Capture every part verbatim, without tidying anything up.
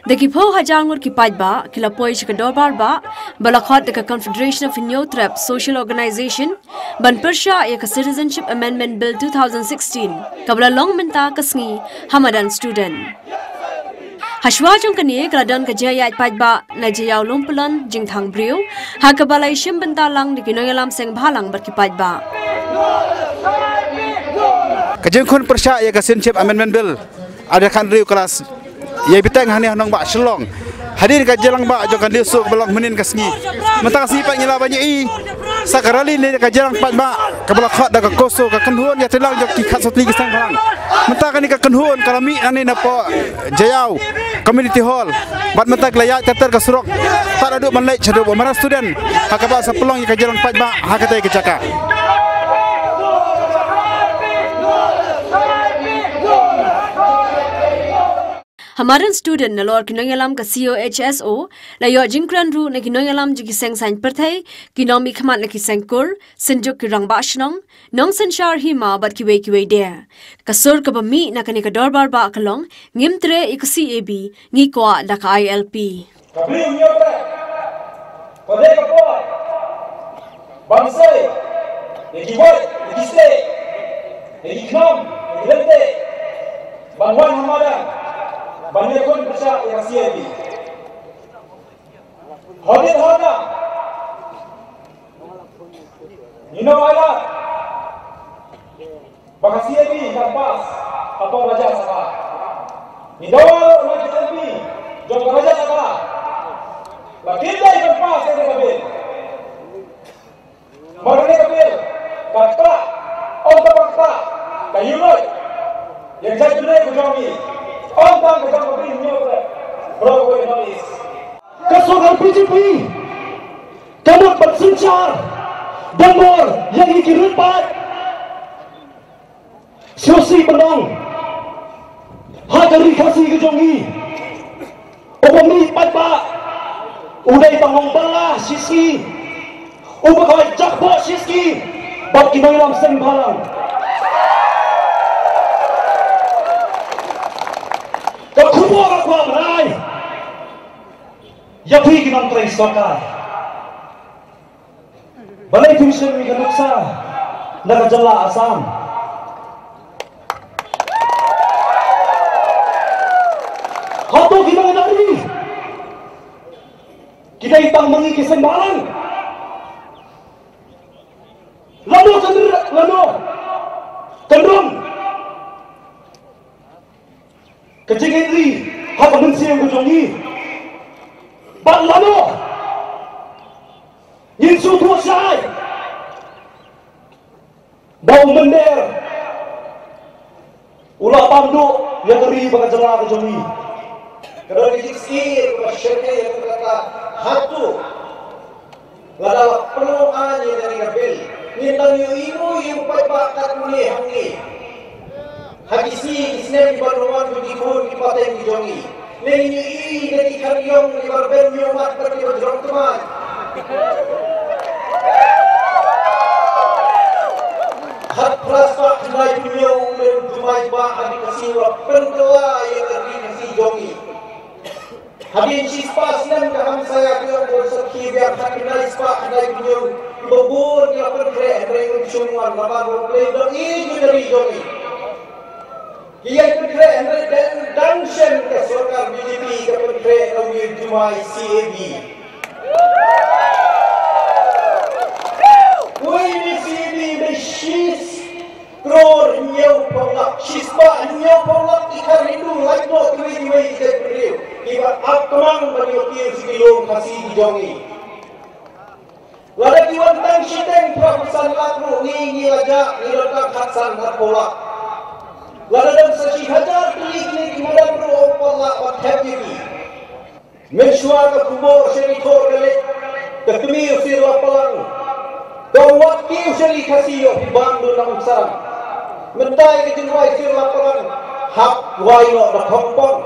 Da ki phew hajar ngut ki paidbah ki la poi sha ka dorbar bah ba la khot da ka Confederation of Hynñiewtrep Social Organization ban pyrshah ïa ka Citizenship Amendment Bill two thousand sixteen kaba la long mynta ka sngi ha madan Student. Hashwa jong kane ka la don ka jingïaid paidbah na Jaïaw Lumpylon Jingthang Briew ha kaba la ïashim bynta lang da ki nongïalam seng bhalang bad ki paidbah. Ka jingkhun pyrshah ïa ka Citizenship Amendment Bill ar hajar khathynriew ka la ïai bteng hangne ha nongbah Shillong hadien ka jingïalang bah jong ka N D S O kaba long mynhynnin ka sngi. Mynta ka sngi pat ngi lah ban ïohi sa ka rally ne ka jingïalang paidbah kaba la khot da ka COSO, ka kynhun ïatreilang jong ki khatsaw tylli ki seng bhalang. Mynta kane ka kynhun ka la mih nangne napoh Jaïaw Community Hall bad mynta ka la ïaid ter ter ka surok tad haduh ban leit shaduh bad madan Student ha kaba sa pynlong ïa ka jingïalang paidbah ha katei ka jaka. Ha madan Student nalor ki nongïalam ka COHSO la ïoh jingkren ruh na ki nongïalam jong ki seng saiñ pyrthei, ki nongmihkhmat na ki seng kur, synjuk ki rangbah shnong, nongsynshar hima bad kiwei kiwei de. Ka sur kaba mih na kane ka dorbar bah ka long, ngim treh ïa ka CAB, ngi kwah da ka ILP. Ka briew Hynñiewtrep ka dei ka por ban sei ïa ki wait, ïa ki steh, ïa ki khnam, ïa ki lynti ban wan ha madan ban ïakhun pyrshah ïa ka CAB. Hadien hana ngi nang ai lad ba ka CAB kan pass hapoh Rajya Sabha. Ngi dawa ruh na ki MP jong ka Rajya Sabha ba kin dei ban pass ïa ka bill. Namar kane ka bill ka ktah, ym tang ba ktah, ka ïuhroit ïa ka jaitbynriew ka jong ngi, ym tang ka jong ka briew Hynñiewtrep baroh kawei ka North East. Ka sorkar BJP ka mut ban synshar donbor ïa ngi ki rit paid. Sngewsih ban ong ha ka ri Khasi ka jong ngi, uba mih paidbah u dei tang nongbylla shishi, uba khawai jakboh shishi bad ki nongïalam seng bhalang. Ka khubor ka kwah ban ai ïa phi ki nongtrei sorkar. Balei phi shim ïa ka nuksa na ka jylla Assam? Hato ki nongïalam ki dei tang ma ngi ki seng bhalang? Lano ka, lano ka rum ka jingïeit ri ha ka mynsiem ka jong ngi? Bad lano ngin sngewthuh shai ba u mynder u la pam duh ïa ka ri bad ka jylla ka jong ngi? Ka don ka jingsngew kaba shyrkhei ïa ka kata. Hato lada la pynlong aiñ ïa kane ka bill, ngin dang ïohi ruh ïa u paidbah katne hangne ha ki sngi ki snem kiba dang wan jong ki khun ki pateng ki jong ngi? Ne ngin ïohi da ki khariong kiba rben ñiewmat bad kiba jrong thymmai? Khatphra spah khyndai phew u leh u jumai ba ha ri Khasi u la pynkylla ïa ka ri Khasi jong ngi. Hadien shispah snem ka hamsaïa ka ïong ka sakhi biang, khatkhyndai spah khyndai phew u, kiba bun ki la pynkhreh hynrei um shym wan, namar ba U Blei u dang ïeit ïa ka ri jong ngi. Ki ïai pynkhreh hynrei dang, dang shen ka sorkar BJP ka pynkhreh na u jumai CAB. Wei ne CAB ne shi klur hynñiew phew lak, shispah hynñiew phew lak ki khar Hindu, laitluid kiwei kiwei ki jaitbynriew kiba ap kmang ban ïoh kiew sha ki lum Khasi ki jong ngi. Lada ki wan tang shiteng phra phew san lak ruh ngi, ngi la jah, ngi la tang khatsan khatphew lak. Lada don sa shi hajar tylli kine ki madan ruh ym pat lah ban thep ïa ki. Mynshuwa ka khubor sha ri Thor ka leit, ka kmie u Sir Lapalang ka wad kiew sha ri Khasi ïoh phi bam duna Umsarang. Mynta ïa ka jingrwai Sir Lapalang hap wai noh da khongpong.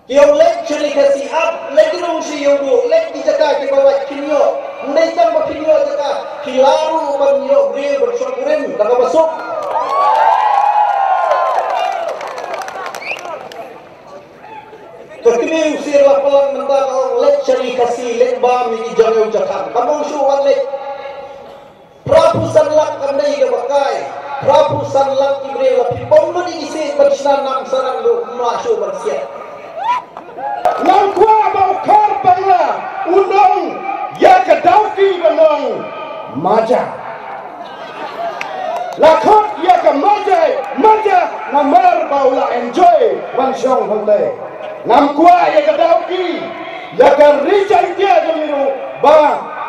Ki ong leit sha ri Khasi, ap leit rung sha Ïewduh, leit ki jaka kiba lait phin ïoh. Ym dei tang ba phin ïoh jaka, phi lah ruh ban ïoh briew ban shong kurim da kaba suk. La plang mynta ka ong leit sha ri Khasi, leit bam ïa ki jong u jong ka. Kam ong shuh wat leit. Phra phew san lak kam dei kaba kai. Phra phew san lak ki briew la phi bom lut ïa ki siej ban shna nam sarang ruh, ym lah shuh ban siat. Ngam kwah ba u Khar Bangla un ong ïa ka Dawki ban ong Maja. La khot ïa ka Maja, Maja namar ba u la enjoy ban shong hangne. Ngam kwah ïa ka Dawki, ïa ka ri Jaiñtia jong ngi ruh ba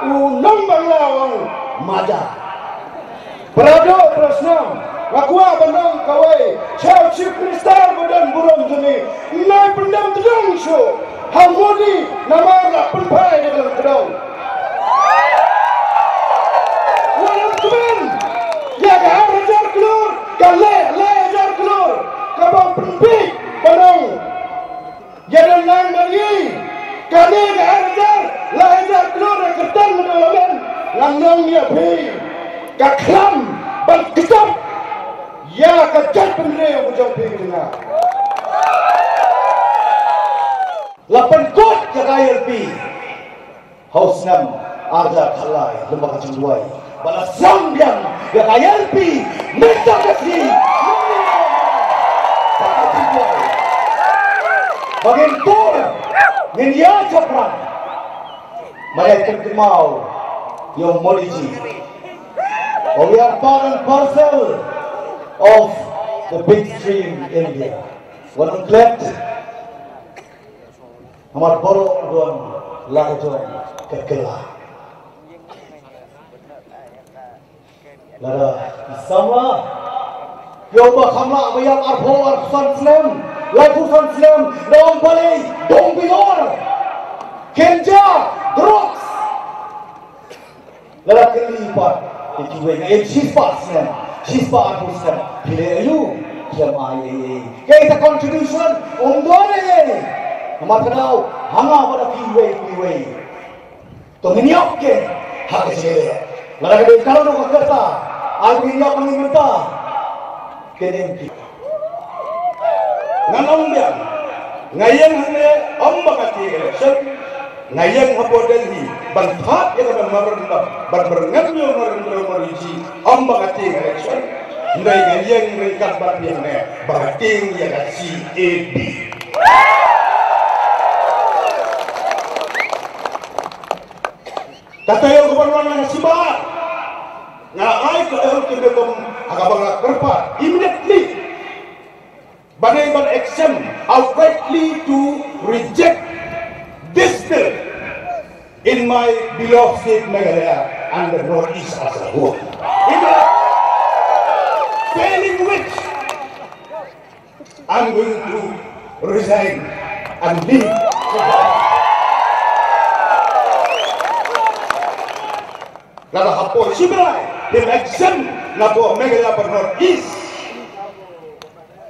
u nong Bangla u ong Maja. Para doh para snam, nga kwah ban ong kawei sha u Chief Minister ba don burom jong ngi, nai pyndem tdong shuh ha Modi namar la pynphai da ka kdong. Wat ym kmen ïa ka ar hajar klur, ka lai lai hajar klur kaba u pynbiej ban ong ïa don lang bad ngi. Kane ka ar hajar lai hajar klur ka kyrteng ka dang lamen. Ngan ong ïa phi, ka khlam ban kjap ïa ka jaitbynriew ka jong phi ka jong nga. La pynkut ïa ka I L P ha u snem ar hajar khatlai lem bad ka jingduwai ba la sdang biang ïa ka I L P mynta ka sngi. Ba ngin pur, ngin ïa shaphrang. Ba ngin pynkynmaw ïa u Modi ji, we are part and parcel of the big three in India. Wat ym klet. Namar baroh don la ka jong ka kylla. Lada ki samla ki ong ba kham lah ba ïap arphew arphew san snem, laiphew san snem, da ong balei, dong bilor, ganja, drugs. Lada kylli pat ïa kiwei, nga im shispah snem, shispah arphew snem, phi leh aïu? Phi leh ai ei ei. Kaei ka contribution? Ym don ei ei. Namar kata, ha nga bad phi, iwei pa iwei, to ngin ïap kein ha ka jingïaleh. Lada ka dei ka long ka kyrta, ai ngin ïap ma ngi mynta. Kein ki Ngan ong biang, nga ïeng hangne ym ba nga tieng election, nga ïeng hapoh Delhi ban thad ïa ka memorandum ban byrngem ïa u Narendra Modi ji, ym ba nga tieng election. Hynrei nga ïeng ryngkat bad phi hangne ba nga tieng ïa ka C A A. Kata ïa u ban wan nga shiba. Nga ai ka ultimatum ha kaba nga kyrpad immediately. Ban ai ban action outrightly to reject this bill in my beloved state Meghalaya and the Northeast as a whole. In the failing which, I'm going to resign and leave. Lada hapoh Shibrai, him exempt na poh Meghalaya bad North East.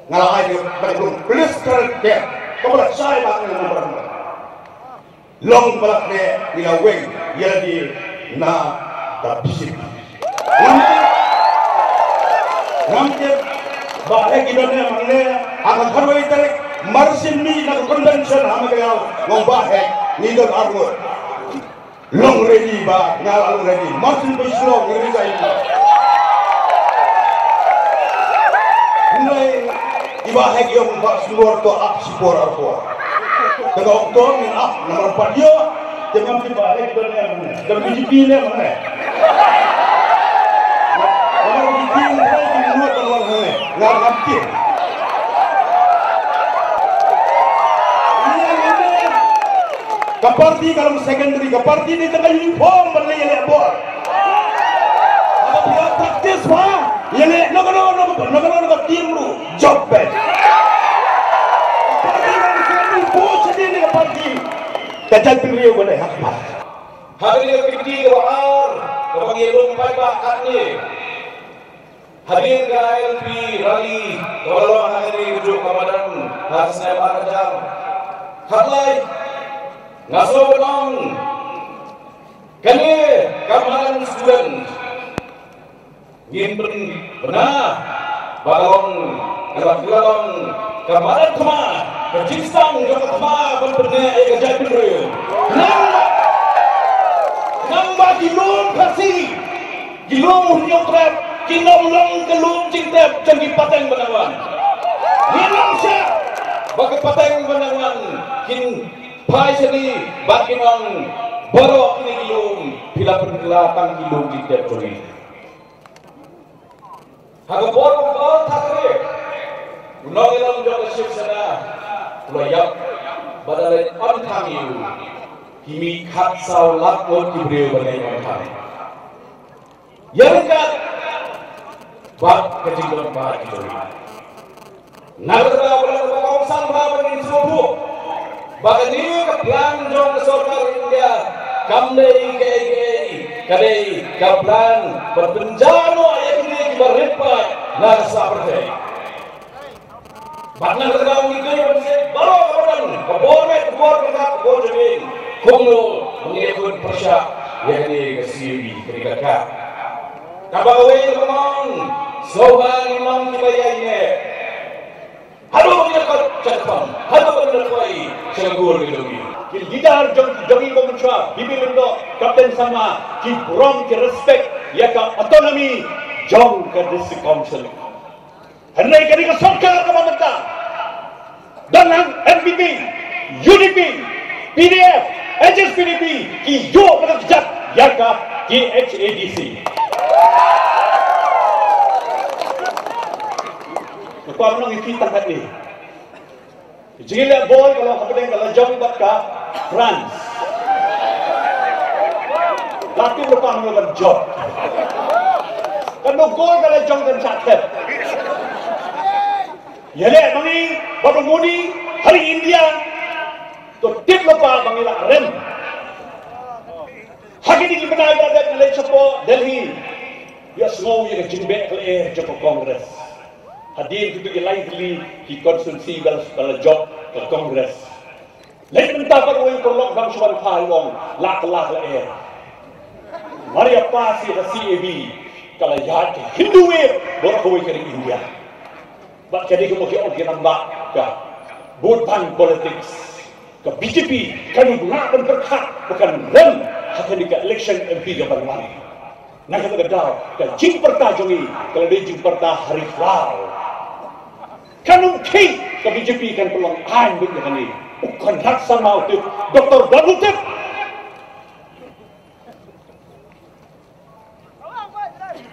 Nga la ai ka ba long please correct them. Ka ba la shai ba ka long ba long. Long ba la kre ïa la weng ïa la di na da bishop. Ngam tip, ngam tip ba hek i don ne mang ne ha ka khatwei tarik mar shin mi na ka convention ha Meghalaya. Ngam ba hek ngi don arngut. Long ready ba nga la long ready. Martin Bishop ngi resign. Ngai iba hek ïong ba sngor to ap sipor arpor. Ka dong to ngin ap namar pat ïa te ngam ti ba hek don ne. Da B J P ne mane. Namar B J P ne ki ngot don wal hane. Nga ngam ti. Ka party ka long secondary, ka party ne tang ka uniform ban leh ïaleh bor. Haba phi ïa practice ba ïaleh no ka no no ka no ka no ka team ruh jop bad. Ka party ka long secondary, bor shadien ne ka party. Ka jaitbynriew ba dei ha ka party. Hadien ka kmiti kaba ar kaba ngi ïalum paidbah katne. Hadien ka I L P rally kaba la long ha kane ka juh ka madan ha ka snem ar hajar khatlai, nga sngew ban ong kane ka madan student ngin pynbna ba ka long kaba ka long ka madan thma. Ka jingsdang jong ka thma ban pynneh ïa ka jaitbynriew. Nang, nang ba ki lum Khasi, ki lum Hynñiewtrep, kin ym long ka lum jingtep jong ki pateng ba nang wan. Ngin ym shah ba ka pateng ba nang wan kin phai shane bad kin ong baroh kine ki lum phi la pynkylla tang ki lum jingtep jong ngi. Ha ka por u Bal Thackeray, u nongïalam jong ka Shiv Sena, u la ïap bad la leit on thang ïa u. Ki mih khatsaw lak ngut ki briew ban leit on thang. Ïa ryngkat bad ka jingdon bad ki briew. Na kata ka daw ba la kongsan bha ba ngin sngewthuh ba kane ka plan jong ka sorkar India kam dei kaei kaei, ka dei ka plan ban pynjah noh ïa kine kiba rit paid na ka sla pyrthei. Bad na kata ka daw ngi dei ban sngewthuh baroh kaba don, ka bor met, ka bor pyrkhat, ka bor jingim, kumno ba ngin ïakhun pyrshah ïa kane ka C A B, kane ka kat. Kaba kawei ka mon, sngewbha ngin long kiba ïaineh. Haduh ba ngin ïa kot sha ka pam, haduh ba ngin ïa kot sha ka gur ka jong ngi. Ki leader jong, jong ngi ba mynshuwa, Bibi Lyngdoh, Captain Sangma, ki burom, ki respect ïa ka autonomy jong ka District Council. Hynrei kane ka sorkar kaba mynta, dang hang N P P, U D P, P D F, H S P D P, ki ïoh ba ka kjat ïa ka K H A D C. Ka kwah ban ong ïa phi tang katne. Jingïaleh bol ka long hapdeng ka la jong bad ka France. La tip lypa mano ban jop. Katno gol ka la jong kan shah thep. Ïaleh ma ngi bad u Modi ha ri India. To tip lypa ba ngi la rem. Ha kine ki bnai ba dep ngi leit shapoh Delhi, ïa sngew ïa ka jingbeh ka lyer jong ka Congress. Hadien kito ki lai tylli ki constituency ba la, ba la jop ka Congress. Leit mynta pat uwei u paralok bang shu wan phai u ong la kylla ka lyer. Mar ïa pass ïa ka C A B ka la ïaid ka Hindu wave baroh kawei ka ri India. Bad ka dei kumba ki ong ki rangbah ka vote bank politics. Ka B J P kan ym lah ban pyrkhat ba kan rem ha kane ka election M P ka ban wan. Na kata ka daw ka jingpyrta jong ngi ka la dei jingpyrta ha ri khlaw. Kan ym khih ka B J P kan pynlong aiñ beit ïa kane. U Conrad Sangma u tip, Doctor Bad u tip.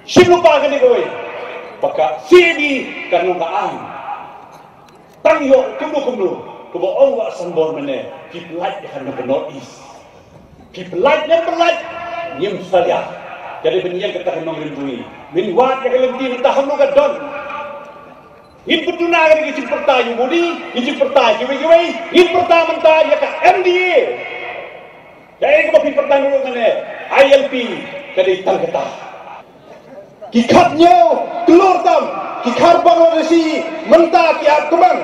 Shim lypa kane kawei ba ka C A B kan long ka aiñ. Tang ïoh kumno kumno, kumba ong Wah Sanbor mynne, ki pyllait ïa ka North East. Ki pyllait ne ym pyllait, ngim salia. Ka dei ban ïeng kata ka nongrim jong ngi. Ngin wad ïa ka lynti mynta kumno ka don. Ngin pynduna ïa ka jingpyrta ïa u Modi, ngin jingpyrta ïa kiwei kiwei, ngin pyrta mynta ïa ka M D A. Kaei kaba phi pyrta mynne, I L P, ka dei tang kata. Ki khathynñiew klur tam ki khar Bangladeshi mynta ki ap kmen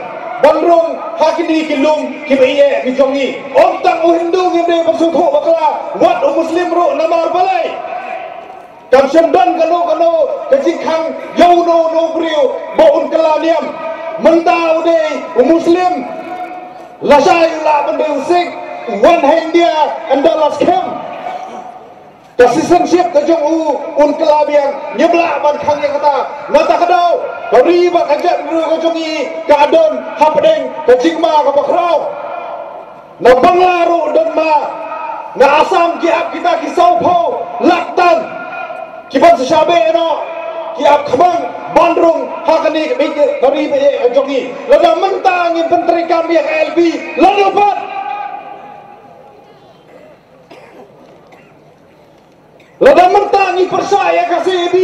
ban rung ha kine ki lum kiba ïeh ki jong ngi. Ym tang u Hindu ngim dei ban sngewthuh bakla, wat u Muslim ruh namar balei. Kam shym don kano kano ka jingkhang ïa uno uno u briew ba un kylla niam. Mynta u dei u Muslim, lashai u lah ban dei u Sikh, u wan ha India ynda la skhem. Ka citizenship ka jong u un kylla biang, ngim lah ban khang ïa kata. Na kata ka daw ka ri bad ka jaitbynriew ka jong ngi ka don hapdeng ka jingma kaba khraw. Na Bangla ruh don ma, na Assam ki ap kita ki sawphew lak tan. Ki ban sa shah beh noh, ki ap khmang ban rung ha kane ka ri ba ïeh ka jong ngi. Lada mynta ngim pyntreikam ïa ka I L P, lano pat? Lada mynta ngi pyrshah ïa ka C A B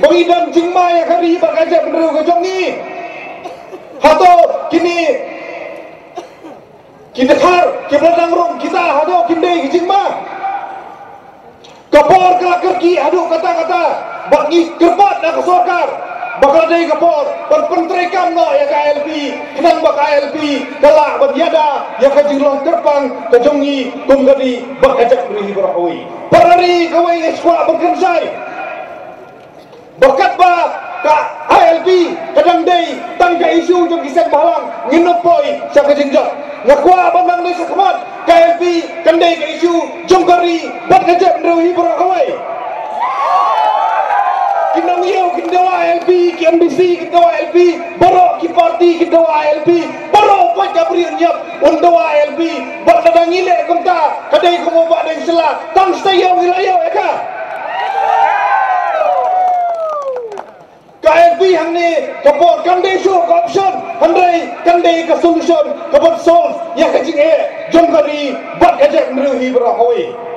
ba ngi don jingma ïa ka ri bad ka jaitbynriew ka jong ngi, hato kine ki dkhar kiba la dang rung kita hato kin dei ki jingma? Ka por ka la kyrkieh haduh katta katta bad ngi kyrpad na ka sorkar ba ka la dei ka por ban pyntreikam noh ïa ka I L P, khnang ba ka I L P ka lah ban ïada ïa ka jinglong kyrpang ka jong ngi kum ka ri bad ka jaitbynriew baroh kawei. Para ri, kawei nga kwah ban kynshai ba katba ka I L P ka dang dei tang ka issue jong ki seng bhalang, ngin ym poi sha ka jingjot. Nga kwah ban nang dei shakhmat, ka L P kan dei ka issue jong ka ri bad ka jaitbynriew hi baroh kawei. Ki nongïaw kin dawa L P, ki M D C kin dawa L P, baroh ki party kin dawa L P, baroh poi ka briew ñiap un dawa L P. Bad lada ngi leh kumta, ka dei kumba ba dei sla, tang sa ïaw ngi la ïaw ïa ka. Ka L P hangne ka por kan dei shuh ka option, hynrei kan dei ka solution ka ban solve ïa ka jingeh jong ka ri bad ka jaitbynriew hi baroh kawei.